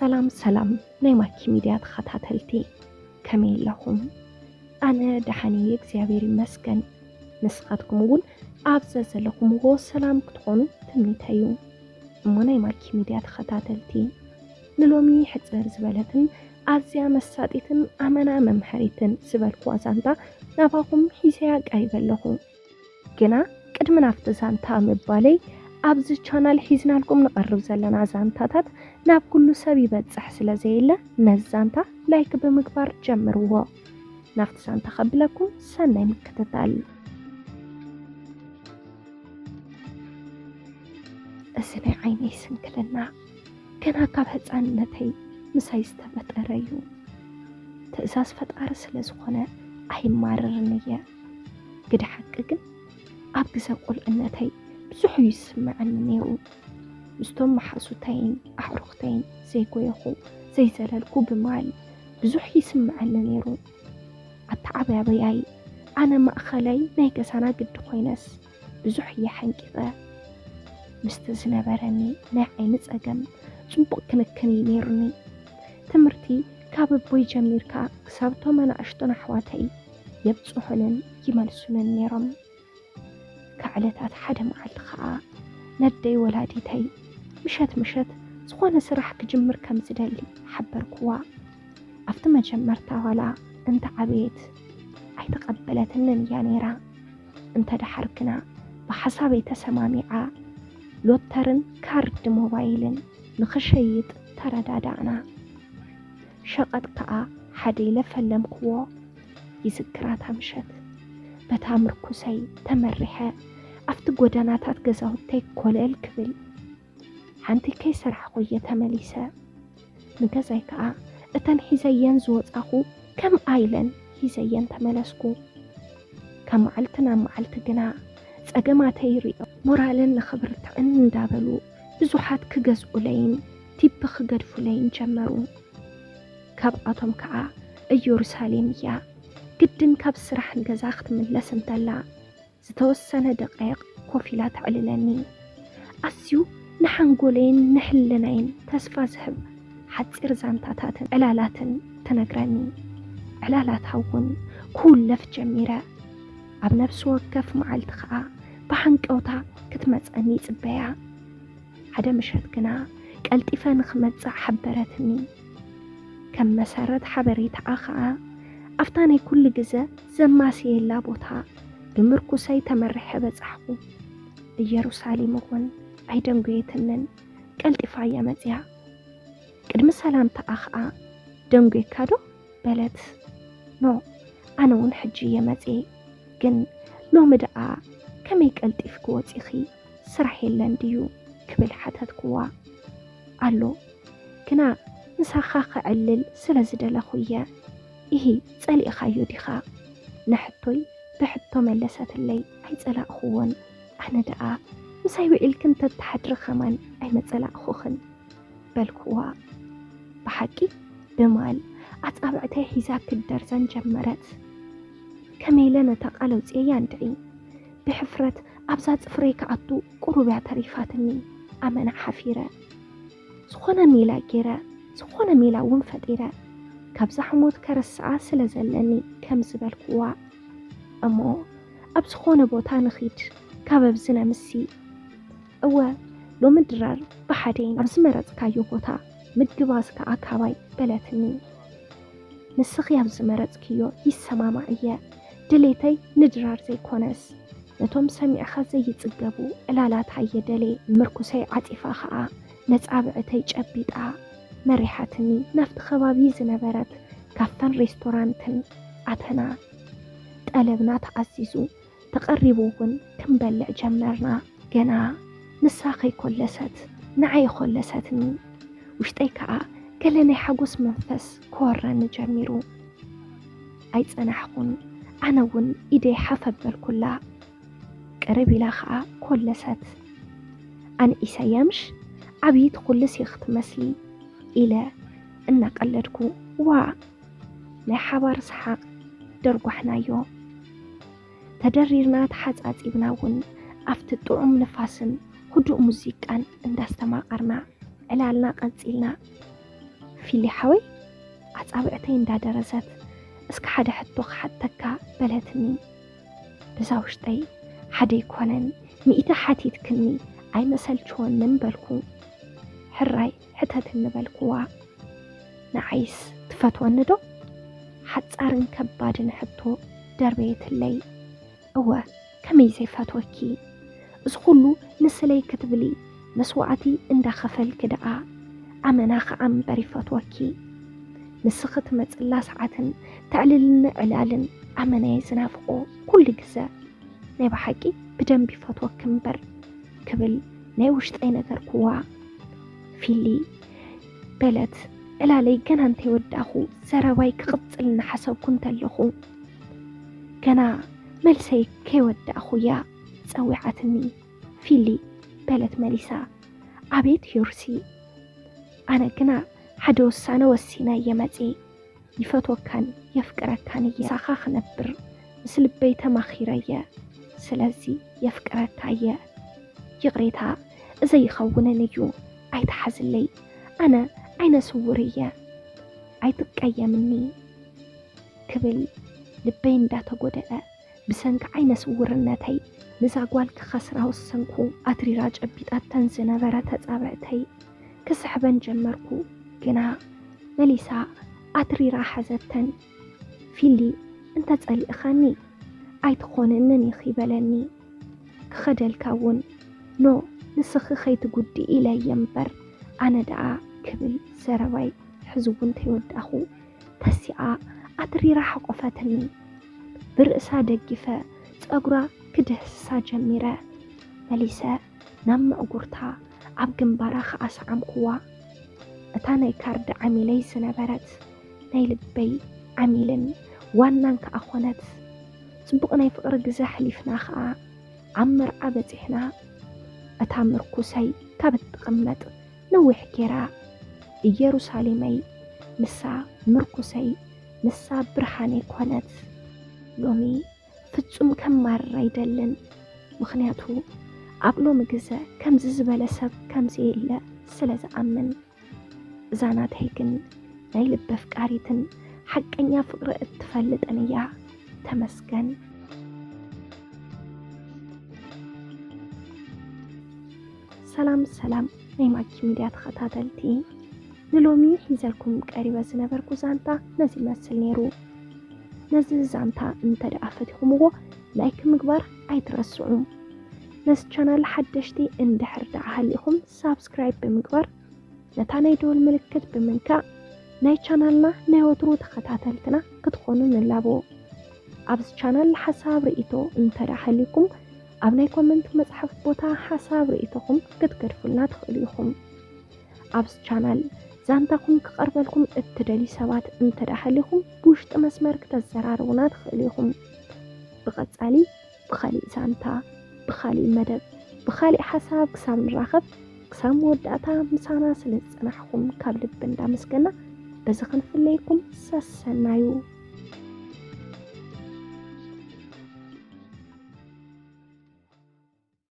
ሰላም ሰላም ናይ ማኪ ሚድያ ተኸታተልቲ፣ ከመይ ኣለኹም? ኣነ ደሓን እየ እግዚኣብሔር ይመስገን። ንስኻትኩም እውን ኣብ ዘዘለኹምዎ ሰላም ክትኾኑ ትምኒተይ እዩ። እሞ ናይ ማኪ ሚድያ ተኸታተልቲ፣ ንሎሚ ሕፅር ዝበለትን ኣዝያ መሳጢትን ኣመና መምሃሪትን ዝበልኩዋ ዛንታ ናባኹም ሒዘያ ቀሪበ ኣለኹ። ግና ቅድሚ ናብቲ ዛንታ ምባለይ፣ ኣብዚ ቻናል ሒዝናልኩም ንቐርብ ዘለና ዛንታታት ናብ ኩሉ ሰብ ይበጽሕ ስለ ዘየለ፣ ነዚ ዛንታ ላይክ ብምግባር ጀምርዎ። ናብቲ ዛንታ ከብለኩም ሰናይ ምክትታል። እዚ ናይ ዓይነይ ስንክልና ገና ካብ ህፃንነተይ ምሳይ ዝተፈጠረ እዩ። ትእዛዝ ፈጣሪ ስለ ዝኾነ ኣይማረርን እየ። ግደ ሓቂ ግን ኣብ ግዘ ቁልዕነተይ ብዙሕ እዩ ዝስምዐኒ ነይሩ። ምስቶም መሓዙተይን ኣዕሩኽተይን ዘይጎየኹ ዘይዘለልኩ ብማል ብዙሕ ይስምዐኒ ነይሩ። ኣተዓባብያይ ኣነ ማእኸላይ ናይ ገዛና ግዲ ኮይነስ ብዙሕ እየ ሓንቂቐ። ምስቲ ዝነበረኒ ናይ ዓይኒ ጸገም ጽቡቕ ክንክን እዩ ነይሩኒ። ትምህርቲ ካብ ኣቦይ ጀሚርካ ክሳብ እቶም ኣናእሽቶን ኣሕዋተይ የብጽሑንን ይመልሱንን ነይሮም። ካብ ዕለታት ሓደ መዓልቲ ኸኣ ነደይ ወላዲተይ ምሸት ምሸት ዝኾነ ስራሕ ክጅምር ከም ዝደሊ ሓበርክዋ። ኣብቲ መጀመርታ ዋላ እንተ ዓበየት ኣይተቐበለትንን እያ ነይራ። እንተ ደሓር ግና ብሓሳበይ ተሰማሚዓ ሎተርን ካርድ ሞባይልን ንኽሸይጥ ተረዳዳእና። ሸቐጥ ከኣ ሓደ ኢለ ፈለምክዎ። ይዝክራታ ምሸት በታ ምርኩሰይ ተመሪሐ ኣብቲ ጎደናታት ገዛውተይ ኮለል ክብል ሓንቲ ከይሰራሕኹ እየ ተመሊሰ። ንገዛይ ከኣ እተን ሒዘየን ዝወጻኹ ከም ኣይለን ሒዘየን ተመለስኩ። ካብ መዓልቲ ናብ መዓልቲ ግና ጸገማተይ ሪኦ ሞራለን ንኽብርትዕን እንዳበሉ ብዙሓት ክገዝኡለይን ቲፕ ክገድፉለይን ጀመሩ። ካብኣቶም ከኣ ኢየሩሳሌም እያ። ግድን ካብ ስራሕ ንገዛ ክትምለስ እንተላ ዝተወሰነ ደቃይቕ ኮፍ ኢላ ተዕልለኒ። ኣዝዩ ንሓንጎለይን ንሕልናይን ተስፋ ዝህብ ሓጺር ዛንታታትን ዕላላትን ትነግረኒ። ዕላላታ እውን ክውለፍ ጀሚረ። ኣብ ነፍሲ ወከፍ መዓልቲ ኸኣ ብሃንቀውታ ክትመጸኒ ይጽበያ። ሓደ ምሸት ግና ቀልጢፈ ንኽመጽእ ሓበረትኒ። ከም መሰረት ሓበሬታኣ ኸኣ ኣብታ ናይ ኩሉ ግዘ ዘማስየላ ቦታ ብምርኩሰይ ተመሪሐ በጻሕኹ። ኢየሩሳሌም እውን ኣይደንጎየትንን፣ ቀልጢፋ እያ መጽያ። ቅድሚ ሰላምታኣ ኸኣ ደንጎየካ ዶ? በለት። ኖ፣ ኣነ እውን ሕጂ እየ መጽየ፣ ግን ሎሚ ደኣ ከመይ ቀልጢፍኪ ወጺኺ? ስራሕ የለን ድዩ? ክብል ሓተትክዋ። ኣሎ፣ ግና ምሳኻ ከዕልል ስለ ዝደለኹ እየ። ኢሂ፣ ጸሊእኻዮ ዲኻ? ንሕቶይ ብሕቶ መለሰትለይ። ኣይጸላእኽዎን። ኣነ ደኣ ምሳይ ውዒልኪ እንተትሓድሪ ኸማን ኣይመጸላእኹኽን። በልክዋ። ብሓቂ ብማል ኣጻብዕተይ ሒዛ ክትደርዘን ጀመረት። ከመይ ኢለ ነታ ቃል ኣውጽኤያ እንድዒ። ብሕፍረት ኣብዛ ጽፍረይ ክኣቱ ቁሩብ እያ ተሪፋትኒ። ኣመና ሓፊረ። ዝኾነ ሜላ ገይረ፣ ዝኾነ ሜላ እውን ፈጢረ፣ ካብዛ ሕሞት ከረስኣ ስለ ዘለኒ ከም ዝበልክዋ። እሞ ኣብ ዝኾነ ቦታ ንኺድ፣ ካብ ኣብዚ ነምሲ። እወ፣ ሎሚ ድራር ብሓደ ኢና። ኣብ ዝመረጽካዮ ቦታ ምግባዝ ከኣ ካባይ በለትኒ። ንስኺ ኣብ ዝመረጽክዮ ይሰማማዕ እየ። ድሌተይ ንድራር ዘይኮነስ፣ ነቶም ሰሚዕኻ ዘይጽገቡ ዕላላት ሃየ ደሌ። ምርኩሰይ ዓጺፋ ከኣ ነጻብዕተይ ጨቢጣ መሪሓትኒ። ናብቲ ከባቢ ዝነበረት ካፈን ሬስቶራንትን ኣተና። ጠለብና ተኣዚዙ። ተቐሪቡ እውን ክንበልዕ ጀመርና። ገና ንሳ ከይኮለሰት ንዓይ ኮለሰትኒ። ውሽጠይ ከኣ ገለ ናይ ሓጎስ መንፈስ ክወረኒ ጀሚሩ። ኣይጸናሕኹን፣ ኣነ እውን ኢደይ ሓፍ ኣበልኩላ። ቅርብ ኢላ ከኣ ኮለሰት። ኣንኢሰያ ምሽ ዓብዪ ትኹልስ ኢኺ ትመስሊ ኢለ እናቀለድኩ፣ ዋእ ናይ ሓባር ሰሓቕ ደርጓሕናዮ። ተደሪርና ተሓጻጺብና እውን ኣብቲ ጥዑም ንፋስን ህዱእ ሙዚቃን እንዳስተማቐርና ዕላልና ቀጺልና። ፊሊ ሓወይ፣ ኣጻብዕተይ እንዳደረዘት፣ "እስከ ሓደ ሕቶ ክሓተካ?" በለትኒ። በዛ ውሽጠይ፣ "ሓደ ኣይኮነን፣ ሚእቲ ሓቲትክኒ፣ ኣይመሰልችወንን" በልኩ። "ሕራይ፣ ሕተትኒ" በልክዋ። "ንዓይስ ትፈትወኒ ዶ?" ሓጻርን ከባድን ሕቶ ደርበየትለይ። "እወ፣ ከመይ ዘይፈትወኪ? እዚ ኩሉ ንስለይ ክትብሊ መስዋዕቲ እንዳኸፈልኪ ደኣ፣ ኣመና ከኣ እምበር ይፈትወኪ። ንስኺ ትመጽላ ሰዓትን ተዕልልኒ ዕላልን ኣመና'የ ዝናፍቆ ኩሉ ግዘ። ናይ ብሓቂ ብደንቢ ይፈትወኪ እምበር" ክብል ናይ ውሽጠይ ነገርክዋ። ፊሊ በለት ዕላለይ ገና እንተይወዳእኹ፣ ዘረባይ ክቕጽል እናሓሰብኩ እንተለኹ፣ ገና መልሰይ ከይወዳእኹ እያ ጸዊዓትኒ። "ፊሊ" በለት መሊሳ። "ኣቤት ዮርሲ?" ኣነ ግና ሓደ ውሳነ ወሲነ እየ መጺኤ። ይፈትወካን የፍቅረካን እየ። ምሳኻ ክነብር ምስ ልበይ ተማኺረ እየ። ስለዚ የፍቅረካ እየ። ይቕሬታ፣ እዚ ኣይኸውንን እዩ። ኣይትሓዝለይ። ኣነ ዓይነ ስውር እየ። ኣይትቀየምኒ። ክብል ልበይ እንዳተጎደኣ፣ ብሰንኪ ዓይነ ስውርነተይ ንዛ ጓል ክኸስራ ወሰንኩ። ኣትሪራ ጨቢጣተን ዝነበረ ተጻብዕተይ ክስሕበን ጀመርኩ። ግና መሊሳ ኣትሪራ ሓዘተን። "ፊሊ፣ እንተ ጸሊእኻኒ ኣይትኾንንን ኢኺ" በለኒ። "ክኸደልካ እውን ኖ፣ ንስኺ ከይትጉድኢ ኢለ እየ እምበር ኣነ ደኣ" ክብል ዘረባይ ሕዚ እውን ተይወዳእኹ ተሲኣ ኣትሪራ ሓቆፈትኒ። ብርእሳ ደጊፈ ጸጉራ ክድህስሳ ጀሚረ። መሊሰ ናብ ምዕጉርታ ኣብ ግንባራ ከኣ ሰዓምኩዋ። እታ ናይ ካርድ ዓሚለይ ዝነበረት ናይ ልበይ ዓሚልን ዋናን ከኣ ኾነት። ጽቡቕ ናይ ፍቕሪ ግዘ ኣሕሊፍና ከኣ ኣብ መርዓ በጺሕና። እታ ምርኩሰይ ካብ እትቕመጥ ነዊሕ ጌራ፣ "ኢየሩሳሌመይ፣ ንሳ ምርኩሰይ፣ ንሳ ብርሃነይ ኮነት። ሎሚ ፍጹም ከማርር ኣይደልን፣ ምኽንያቱ ኣብ ሎሚ ግዘ ከምዚ ዝበለ ሰብ ከም ዘየለ ስለ ዝኣምን። እዛ ናተይ ግን ናይ ልቢ ኣፍቃሪትን ሓቀኛ ፍቕሪ እትፈልጥን እያ። ተመስገን።" ሰላም ሰላም ናይ ማኪ ሚድያ ተኸታተልቲ፣ ንሎሚ ሒዘልኩም ቀሪበ ዝነበርኩ ዛንታ ነዚ ይመስል ነይሩ። ነዚ ዛንታ እንተ ደኣ ፈቲኹምዎ ላይክ ምግባር ኣይትረስዑ። ነዚ ቻናል ሓደሽቲ እንድሕር ደኣ ሃሊኹም ሳብስክራይብ ብምግባር ነታ ናይ ደወል ምልክት ብምንካእ ናይ ቻናልና ናይ ወትሩ ተኸታተልትና ክትኾኑ ንላቦ። ኣብዚ ቻናል ሓሳብ ርእይቶ እንተ ደኣ ሃልዩኩም ኣብ ናይ ኮመንት መጽሓፍ ቦታ ሓሳብ ርእይቶኹም ክትገድፉልና ትኽእሉ ኢኹም። ኣብዚ ቻናል ዛንታኹም ክቐርበልኩም እትደልዩ ሰባት እንተ ደኣ ሃልዩኩም ብውሽጢ መስመር ክተዘራርቡና ትኽእሉ ኢኹም። ብቐጻሊ ብኻሊእ ዛንታ፣ ብኻሊእ መደብ፣ ብኻሊእ ሓሳብ ክሳብ ንራኸብ፣ ክሳብ መወዳእታ ምሳና ስለ ዝጸናሕኩም ካብ ልቢ እንዳመስገና፣ በዚ ክንፍለየኩም ሰሰናዩ።